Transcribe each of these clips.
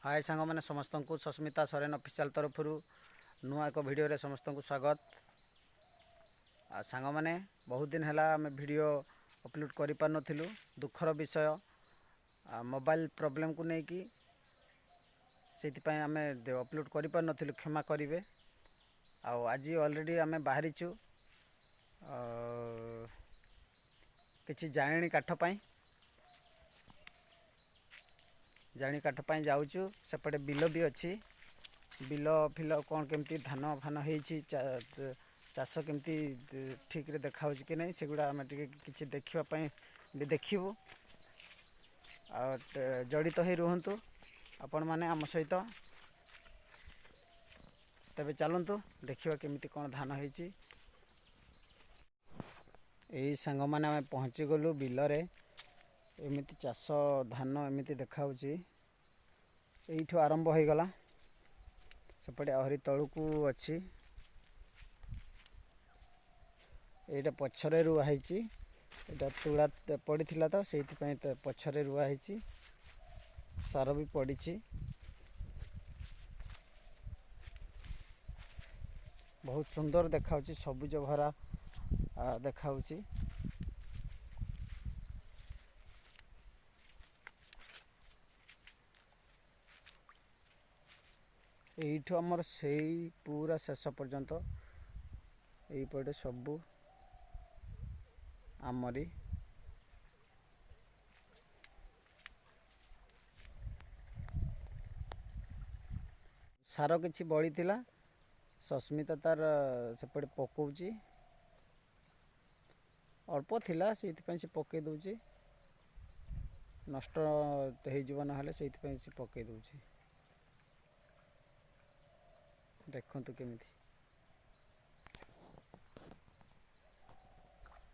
ହାଏ ସାଙ୍ଗମାନେ, ସମସ୍ତଙ୍କୁ ସସ୍ମିତା ସରେନ ଅଫିସିଆଲ ତରଫରୁ ନୂଆ ଏକ ଭିଡ଼ିଓରେ ସମସ୍ତଙ୍କୁ ସ୍ୱାଗତ। ଆଉ ସାଙ୍ଗମାନେ, ବହୁତ ଦିନ ହେଲା ଆମେ ଭିଡ଼ିଓ ଅପଲୋଡ଼ କରିପାରୁନଥିଲୁ। ଦୁଃଖର ବିଷୟ, ମୋବାଇଲ ପ୍ରୋବ୍ଲେମକୁ ନେଇକି ସେଇଥିପାଇଁ ଆମେ ଅପଲୋଡ଼ କରିପାରୁନଥିଲୁ, କ୍ଷମା କରିବେ। ଆଉ ଆଜି ଅଲରେଡ଼ି ଆମେ ବାହାରିଛୁ କିଛି ଜାଳେଣି କାଠ ପାଇଁ। ଜାଳେଣି କାଠ ପାଇଁ ଯାଉଛୁ। ସେପଟେ ବିଲ ବି ଅଛି। ବିଲ ଫିଲ କ'ଣ କେମିତି ଧାନ ଫାନ ହେଇଛି, ଚାଷ କେମିତି ଠିକ୍ରେ ଦେଖାହେଉଛି କି ନାହିଁ, ସେଗୁଡ଼ା ଆମେ ଟିକେ କିଛି ଦେଖିବା ପାଇଁ ବି ଦେଖିବୁ। ଆଉ ଜଡ଼ିତ ହେଇ ରୁହନ୍ତୁ ଆପଣମାନେ ଆମ ସହିତ। ତେବେ ଚାଲନ୍ତୁ ଦେଖିବା କେମିତି କ'ଣ ଧାନ ହେଇଛି। ଏଇ ସାଙ୍ଗମାନେ, ଆମେ ପହଞ୍ଚିଗଲୁ ବିଲରେ। ଏମିତି ଚାଷ ଧାନ ଏମିତି ଦେଖାହେଉଛି। ଏଇଠୁ ଆରମ୍ଭ ହେଇଗଲା, ସେପଟେ ଆହୁରି ତଳକୁ ଅଛି। ଏଇଟା ପଛରେ ରୁଆ ହେଇଛି। ଏଇଟା ତୁଳା ପଡ଼ିଥିଲା ତ, ସେଇଥିପାଇଁ ତ ପଛରେ ରୁଆ ହେଇଛି। ସାର ବି ପଡ଼ିଛି। ବହୁତ ସୁନ୍ଦର ଦେଖାଉଛି, ସବୁଜ ଭରା ଦେଖାଉଛି। ଏଇଠୁ ଆମର ସେଇ ପୁରା ଶେଷ ପର୍ଯ୍ୟନ୍ତ ଏଇପଟେ ସବୁ ଆମରି। ସାର କିଛି ବଳିଥିଲା, ସସ୍ମିତା ତାର ସେପଟେ ପକଉଛି। ଅଳ୍ପ ଥିଲା, ସେଇଥିପାଇଁ ସେ ପକେଇ ଦେଉଛି। ନଷ୍ଟ ହେଇଯିବ ନହେଲେ, ସେଇଥିପାଇଁ ସେ ପକେଇ ଦେଉଛି। ଦେଖନ୍ତୁ କେମିତି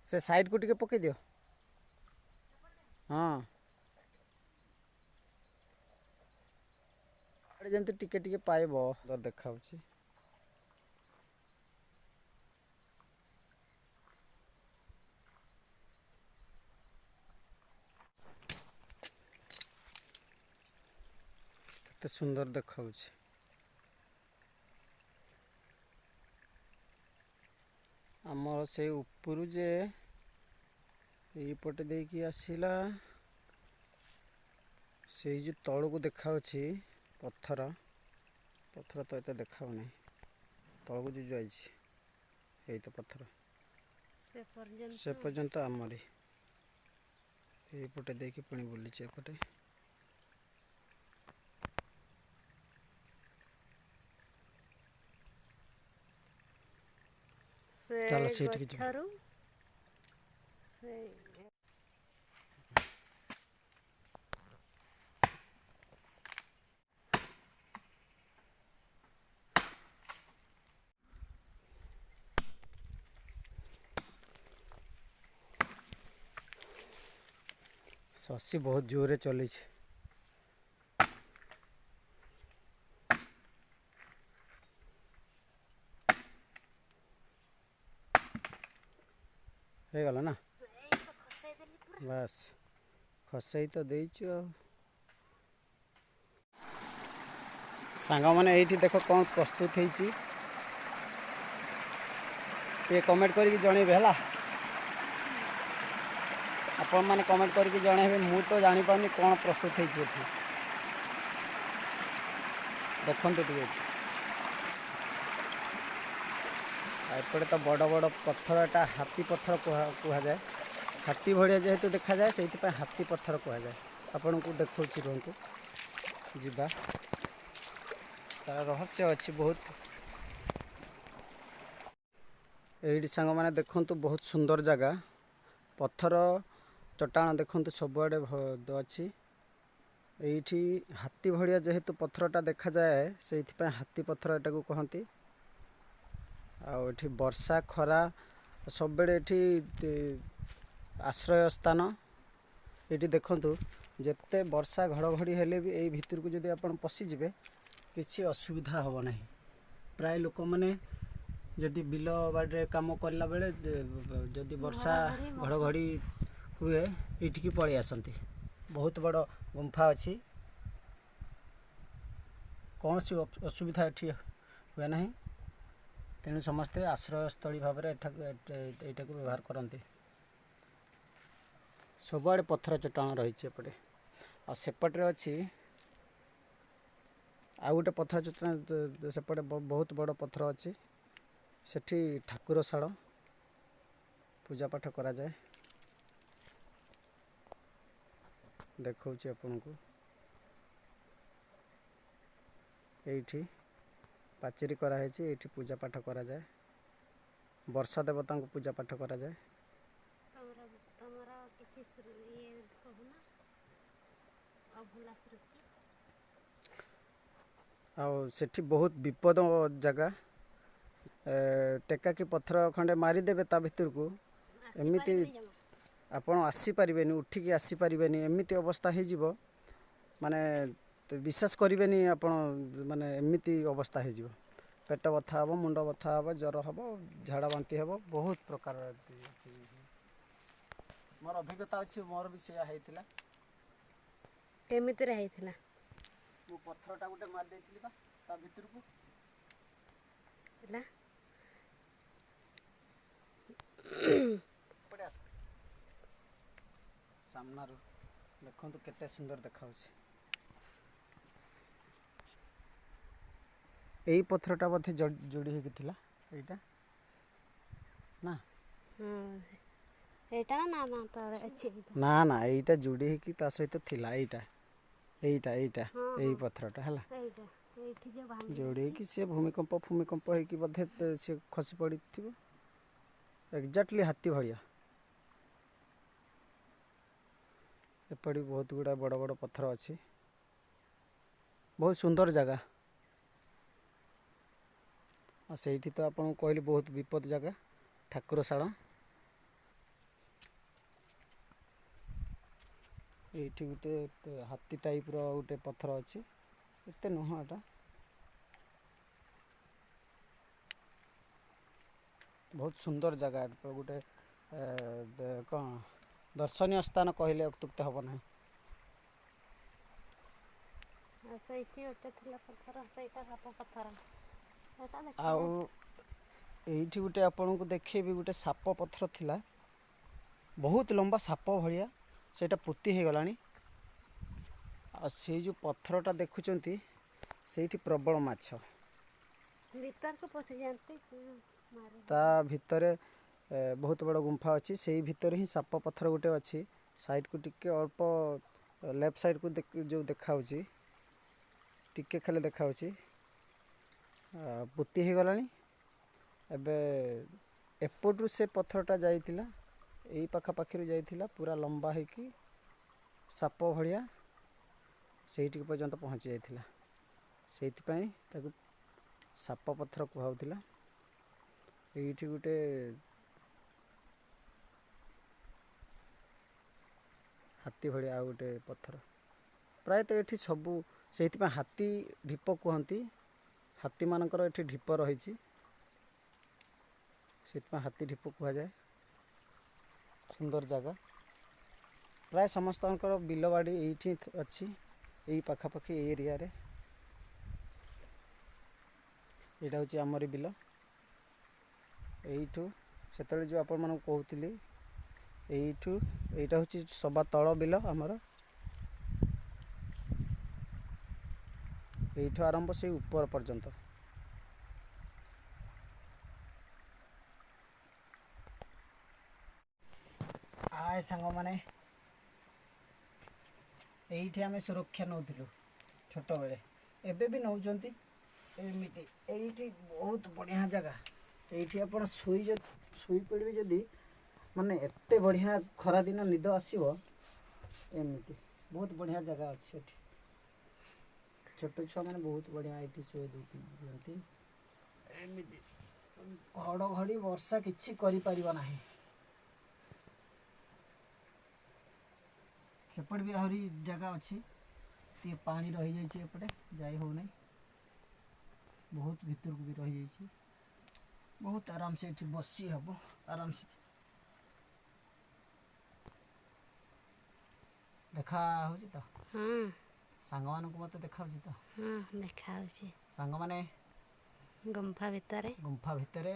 ସେ ସାଇଡ଼କୁ ଟିକେ ପକେଇ ଦିଅ। ହଁ, ଯେମିତି ଟିକେ ଟିକେ ପାଇବ, ଦେଖାଉଛି। କେତେ ସୁନ୍ଦର ଦେଖାଉଛି। ଆମର ସେଇ ଉପରୁ ଯେ ଏଇପଟେ ଦେଇକି ଆସିଲା, ସେଇ ଯେଉଁ ତଳକୁ ଦେଖାଉଛି ପଥର, ପଥର ତ ଏତେ ଦେଖାଉନି, ତଳକୁ ଯେଉଁ ଯାଇଛି ଏଇ ତ ପଥର। ସେ ପର୍ଯ୍ୟନ୍ତ। ସେ ପର୍ଯ୍ୟନ୍ତ ଆମରି। ଏଇପଟେ ଦେଇକି ପୁଣି ବୁଲିଛି ଏପଟେ। ସେ ଚାଲ ସେଇଠିକି ଯିବା। ଗଛରୁ ସେଇ ଶଶୀ ବହୁତ ଜୋରରେ ଚଲେଇଛି। ହେଇଗଲା ନା? ଏଇ ତ ଖସେଇ ଦେଲି ପୁରା। ବାସ୍, ଖସେଇ ତ ଦେଇଛୁ। ଆଉ ସାଙ୍ଗମାନେ, ଏଇଠି ଦେଖ କ'ଣ ପ୍ରସ୍ତୁତ ହେଇଛି। ଟିକେ କମେଣ୍ଟ କରିକି ଜଣେଇବେ, ହେଲା? ଆପଣମାନେ କମେଣ୍ଟ କରିକି ଜଣେଇବେ। ମୁଁ ତ ଜାଣିପାରୁନି କ'ଣ ପ୍ରସ୍ତୁତ ହେଇଛି ଏଠି। ଦେଖନ୍ତୁ ଟିକେ ଏଠି। ଆଉ ଏପଟେ ତ ବଡ଼ ବଡ଼ ପଥର। ଏଟା ହାତୀ ପଥର କୁହାଯାଏ। ହାତୀ ଭଳିଆ ଯେହେତୁ ଦେଖାଯାଏ, ସେଇଥିପାଇଁ ହାତୀ ପଥର କୁହାଯାଏ। ଆପଣଙ୍କୁ ଦେଖାଉଛି, ରୁହନ୍ତୁ, ଯିବା। ତାର ରହସ୍ୟ ଅଛି ବହୁତ। ଏଇଠି ସାଙ୍ଗମାନେ ଦେଖନ୍ତୁ, ବହୁତ ସୁନ୍ଦର ଜାଗା। ପଥର ଚଟାଣ ଦେଖନ୍ତୁ, ସବୁଆଡ଼େ ଅଛି। ଏଇଠି ହାତୀ ଭଳିଆ ଯେହେତୁ ପଥରଟା ଦେଖାଯାଏ, ସେଇଥିପାଇଁ ହାତୀ ପଥର ଏଟାକୁ କହନ୍ତି। ଆଉ ଏଠି ବର୍ଷା ଖରା ସବୁବେଳେ ଏଠି ଆଶ୍ରୟ ସ୍ଥାନ। ଏଇଠି ଦେଖନ୍ତୁ, ଯେତେ ବର୍ଷା ଘଡ଼ଘଡ଼ି ହେଲେ ବି ଏଇ ଭିତରକୁ ଯଦି ଆପଣ ପଶିଯିବେ, କିଛି ଅସୁବିଧା ହେବ ନାହିଁ। ପ୍ରାୟ ଲୋକମାନେ ଯଦି ବିଲ ବାଡ଼ିରେ କାମ କଲା ବେଳେ ଯଦି ବର୍ଷା ଘଡ଼ଘଡ଼ି, ବର୍ଷା। ଘଡ଼ଘଡ଼ି ହୁଏ, ଏଇଠିକି ପଳେଇ ଆସନ୍ତି। ବହୁତ ବଡ଼ ଗୁମ୍ଫା ଅଛି। କୌଣସି ଅସୁବିଧା ଏଠି ହୁଏ ନାହିଁ। ତେଣୁ ସମସ୍ତେ ଆଶ୍ରୟସ୍ଥଳୀ ଭାବରେ ଏଠାକୁ ଏଇଟାକୁ ବ୍ୟବହାର କରନ୍ତି। ସବୁଆଡ଼େ ପଥର ଚଟାଣ ରହିଛି ଏପଟେ। ଆଉ ସେପଟରେ ଅଛି ଆଉ ଗୋଟେ ପଥର ଚଟାଣ। ସେପଟେ ବହୁତ ବଡ଼ ପଥର ଅଛି। ସେଠି ଠାକୁରଶାଳ, ପୂଜା ପାଠ କରାଯାଏ। ଦେଖାଉଛି ଆପଣଙ୍କୁ। ଏଇଠି ପାଚେରୀ କରାହେଇଛି। ଏଇଠି ପୂଜା ପାଠ କରାଯାଏ। ବର୍ଷା ଦେବତାଙ୍କୁ ପୂଜା ପାଠ କରାଯାଏ। ତମର କିଛି ଇଏ କହୁନ, ଅଭୁଲା ସ୍ମୃତି। ଆଉ ସେଠି ବହୁତ ବିପଦ ଜାଗା। ଟେକା କି ପଥର ଖଣ୍ଡେ ମାରିଦେବେ ତା ଭିତରକୁ, ଏମିତି ଆସିପାରିବନି ଜମା। ଆପଣ ଆସିପାରିବେନି, ଉଠିକି ଆସିପାରିବେନି। ଏମିତି ଅବସ୍ଥା ହେଇଯିବ, ମାନେ ବିଶ୍ୱାସ କରିବେନି ଆପଣ, ମାନେ ଏମିତି ଅବସ୍ଥା ହେଇଯିବ। ପେଟ ବଥା ହେବ, ମୁଣ୍ଡ ବଥା ହେବ, ଜ୍ୱର ହେବ, ଝାଡ଼ା ବାନ୍ତି ହେବ, ବହୁତ ପ୍ରକାର। ମୋର ଅଭିଜ୍ଞତା ଅଛି, ମୋର ବି ସେଇଆ ହେଇଥିଲା। କେମିତିରେ ହେଇଥିଲା? ମୁଁ ପଥରଟା ଗୋଟେ ମାରି ଦେଇଥିଲି ବା ତା ଭିତରକୁ। ହେଲା। ଏପଟେ ଆସ। ସାମ୍ନାରୁ ଦେଖନ୍ତୁ କେତେ ସୁନ୍ଦର ଦେଖାଯାଉଛି। ଏଇ ପଥରଟା ବୋଧେ ଯୋଡ଼ି ହେଇକି ଥିଲା ଏଇଟା ନା? ହଁ, ଏଇଟା ନା ନା, ତଳେ ଅଛି ଏଇଟା। ନା ନା, ଏଇଟା ଯୋଡ଼ି ହେଇକି ତା ସହିତ ଥିଲା। ଏଇଟା ଏଇଟା ଏଇଟା। ହଁ। ଏଇ ହଁ। ପଥରଟା ହେଲା। ଏଇଟା ଏଇଠି ଯୋଉ ଭାଙ୍ଗି ଯୋଡ଼ି ଯାଇଛି। ହେଇକି ସିଏ ଭୂମିକମ୍ପ ଫୁମିକମ୍ପ ହେଇକି ବୋଧେ ସିଏ ଖସି ପଡ଼ିଥିବ। ଏକ୍ଜାକ୍ଟଲି ହାତୀ ଭଳିଆ। ଏପଟେ ବହୁତ ଗୁଡ଼ାଏ ବଡ଼ ବଡ଼ ପଥର ଅଛି। ବହୁତ ସୁନ୍ଦର ଜାଗା। ଆଉ ସେଇଠି ତ ଆପଣଙ୍କୁ କହିଲି, ବହୁତ ବିପଦ ଜାଗା, ଠାକୁରଶାଳ। ଏଇଠି ଗୋଟେ ହାତୀ ଟାଇପ୍ର ଗୋଟେ ପଥର ଅଛି। ଏତେ ନୁହଁ ଏଟା। ବହୁତ ସୁନ୍ଦର ଜାଗା ଗୋଟେ, କ'ଣ ଦର୍ଶନୀୟ ସ୍ଥାନ କହିଲେ ଅତ୍ୟୁକ୍ତି ହେବ ନାହିଁ। ଆଉ ସେଇଠି ଗୋଟେ ଥିଲା ପଥର, ସେଇଟା ସାପ ପଥର ସେଇଟା ଆଉ ଦେଖାଯାଏ। ଏଇଠି ଗୋଟେ ଆପଣଙ୍କୁ ଦେଖେଇବି, ଗୋଟେ ସାପ ପଥର ଥିଲା, ବହୁତ ଲମ୍ବା, ସାପ ଭଳିଆ। ସେଇଟା ପୋତି ହେଇଗଲାଣି। ଆଉ ସେଇ ଯେଉଁ ପଥରଟା ଦେଖୁଛନ୍ତି, ସେଇଠି ପ୍ରବଳ ମାଛ। ଭିତରକୁ ପଶିଯାଆନ୍ତି, ମାରି ତା ଭିତରେ ବହୁତ ବଡ଼ ଗୁମ୍ଫା ଅଛି। ସେଇ ଭିତରେ ହିଁ ସାପ ପଥର ଗୋଟେ ଅଛି। ସାଇଡ଼କୁ ଟିକେ ଅଳ୍ପ ଲେଫ୍ଟ ସାଇଡ଼କୁ ଯେଉଁ ଦେଖାହେଉଛି, ଟିକେ ଖାଲି ଦେଖାହେଉଛି। ପୋତି ହେଇଗଲାଣି ଏବେ। ଏପଟରୁ ସେ ପଥରଟା ଯାଇଥିଲା, ଏଇ ପାଖାପାଖିରୁ ଯାଇଥିଲା, ପୁରା ଲମ୍ବା ହେଇକି ସାପ ଭଳିଆ ସେଇଠିକି ପର୍ଯ୍ୟନ୍ତ ପହଞ୍ଚି ଯାଇଥିଲା। ସେଇଥିପାଇଁ ତାକୁ ସାପ ପଥର କୁହାଉଥିଲା। ଏଇଠି ଗୋଟେ ହାତୀ ଭଳିଆ ଆଉ ଗୋଟେ ପଥର। ପ୍ରାୟତଃ ଏଠି ସବୁ, ସେଇଥିପାଇଁ ହାତୀ ଢିପ କୁହନ୍ତି। ହାତୀମାନଙ୍କର ଏଠି ଢିପ ରହିଛି, ସେଥିପାଇଁ ହାତୀ ଢିପ କୁହାଯାଏ। ସୁନ୍ଦର ଜାଗା। ପ୍ରାୟ ସମସ୍ତଙ୍କର ବିଲବାଡ଼ି ଏଇଠି ଅଛି, ଏଇ ପାଖାପାଖି ଏଇ ଏରିଆରେ। ଏଇଟା ହେଉଛି ଆମରି ବିଲ। ଏଇଠୁ ସେତେବେଳେ ଯେଉଁ ଆପଣମାନଙ୍କୁ କହୁଥିଲି, ଏଇଠୁ ଏଇଟା ହେଉଛି ସବା ତଳ ବିଲ ଆମର। ଏଇଠୁ ଆରମ୍ଭ ସେଇ ଉପର ପର୍ଯ୍ୟନ୍ତ। ଆଏ ସାଙ୍ଗମାନେ, ଏଇଠି ଆମେ ସୁରକ୍ଷା ନେଉଥିଲୁ ଛୋଟବେଳେ, ଏବେ ବି ନେଉଛନ୍ତି ଏମିତି। ଏଇଠି ବହୁତ ବଢ଼ିଆ ଜାଗା। ଏଇଠି ଆପଣ ଶୋଇପଡ଼ିବେ ଯଦି, ମାନେ ଏତେ ବଢ଼ିଆ ଖରାଦିନ ନିଦ ଆସିବ। ଏମିତି ବହୁତ ବଢ଼ିଆ ଜାଗା ଅଛି ଏଠି। ଛୋଟ ଛୁଆମାନେ ବହୁତ ବଢ଼ିଆ ଏଇଠି ଶୋଇ ଦିଅନ୍ତି। ଏମିତି ଘଡ଼ଘଡ଼ି ବର୍ଷା କିଛି କରିପାରିବ ନାହିଁ। ସେପଟେ ବି ଆହୁରି ଜାଗା ଅଛି। ଟିକେ ପାଣି ରହିଯାଇଛି, ଏପଟେ ଯାଇ ହେଉନାହିଁ। ବହୁତ ଭିତରକୁ ବି ରହିଯାଇଛି। ବହୁତ ଆରାମସେ ଏଠି ବସି ହେବ ଆରାମସେ। ଦେଖା ହେଉଛି ତ? ହଁ। ସାଙ୍ଗମାନଙ୍କୁ ମୋତେ ଦେଖାଉଛି ତ? ହଁ, ଦେଖାହେଉଛି। ସାଙ୍ଗମାନେ, ଗୁମ୍ଫା ଭିତରେ, ଗୁମ୍ଫା ଭିତରେ,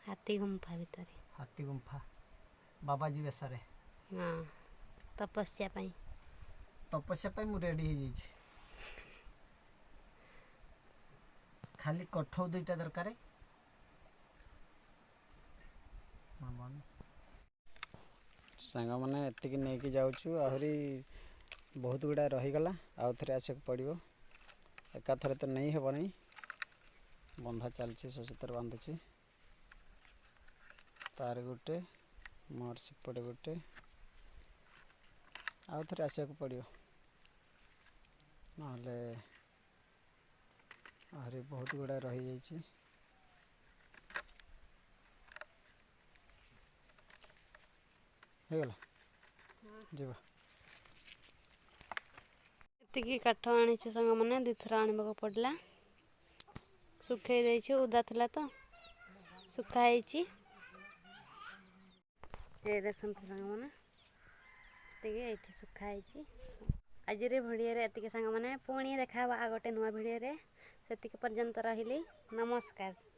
ହାତୀ ଗୁମ୍ଫା ଭିତରେ, ହାତୀ ଗୁମ୍ଫା ବାବାଜୀ ବେଶରେ। ହଁ, ତପସ୍ୟା ପାଇଁ। ତପସ୍ୟା ପାଇଁ ମୁଁ ରେଡ଼ି ହେଇଯାଇଛି। ଖାଲି କଠଉ ଦୁଇଟା ଦରକାର। ସାଙ୍ଗମାନେ, ଏତିକି ନେଇକି ଯାଉଛୁ। ଆହୁରି ବହୁତ ଗୁଡ଼ାଏ ରହିଗଲା, ଆଉ ଥରେ ଆସିବାକୁ ପଡ଼ିବ। ଏକାଥରେ ତ ନେଇ ହେବନି। ବନ୍ଧା ଚାଲିଛି, ଶଶିତର ବାନ୍ଧୁଛି। ତାର ଗୋଟେ, ମୋର ସେପଟେ ଗୋଟେ। ଆଉ ଥରେ ଆସିବାକୁ ପଡ଼ିବ, ନହେଲେ ଆହୁରି ବହୁତ ଗୁଡ଼ାଏ ରହିଯାଇଛି। ହେଇଗଲା, ଯିବା। ଏତିକି କାଠ ଆଣିଛୁ ସାଙ୍ଗମାନେ, ଦୁଇଥର ଆଣିବାକୁ ପଡ଼ିଲା। ଶୁଖେଇ ଦେଇଛୁ, ଓଦା ଥିଲା ତ ଶୁଖା ହେଇଛି। ଏ ଦେଖନ୍ତୁ ସାଙ୍ଗମାନେ, ଏତିକି ଏଇଠି ଶୁଖା ହେଇଛି। ଆଜିର ଭିଡ଼ିଓରେ ଏତିକି ସାଙ୍ଗମାନେ। ପୁଣି ଦେଖା ହେବ ଆଉ ଗୋଟେ ନୂଆ ଭିଡ଼ିଓରେ। ସେତିକି ପର୍ଯ୍ୟନ୍ତ ରହିଲି, ନମସ୍କାର।